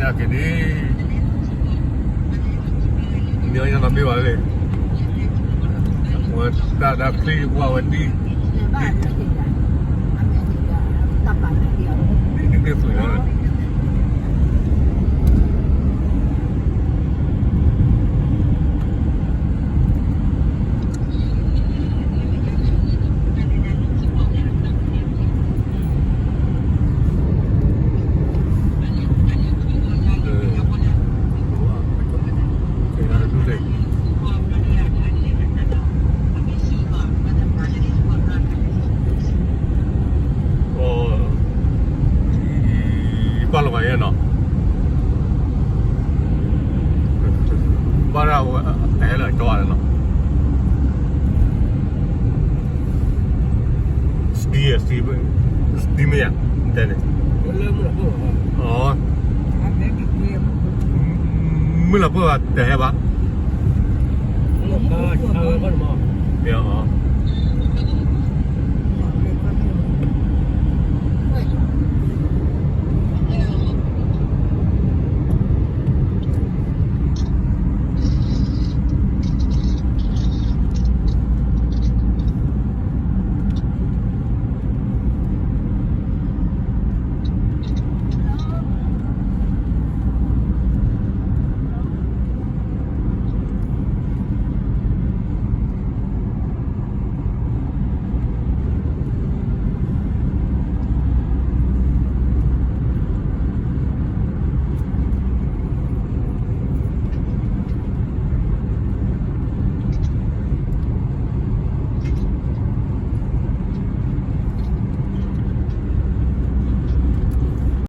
က့ၤဒ် မ့ၢ်အီၤညါနီတဘ့ၣ်ဘၣ်လၢ ဝဲတၢ်ဒၣ်ချံကွၢ်ဝဲဒ် ဒ်ဒ်သွံၣ်လီၤ ကွၢ်လီၤဘၣ်ယဲနီၤ, ဘၣ်ဒၣ်ဝဲ အဟဲလီၤကၠီအီၤနီၤ, စတံ စတံမ့ၢ်ဧါ, တဲန့ၣ်, မုၢ်လီၤပှၢ်ဘၣ်တဟဲဘၣ်, မ့ၢ်အီၤ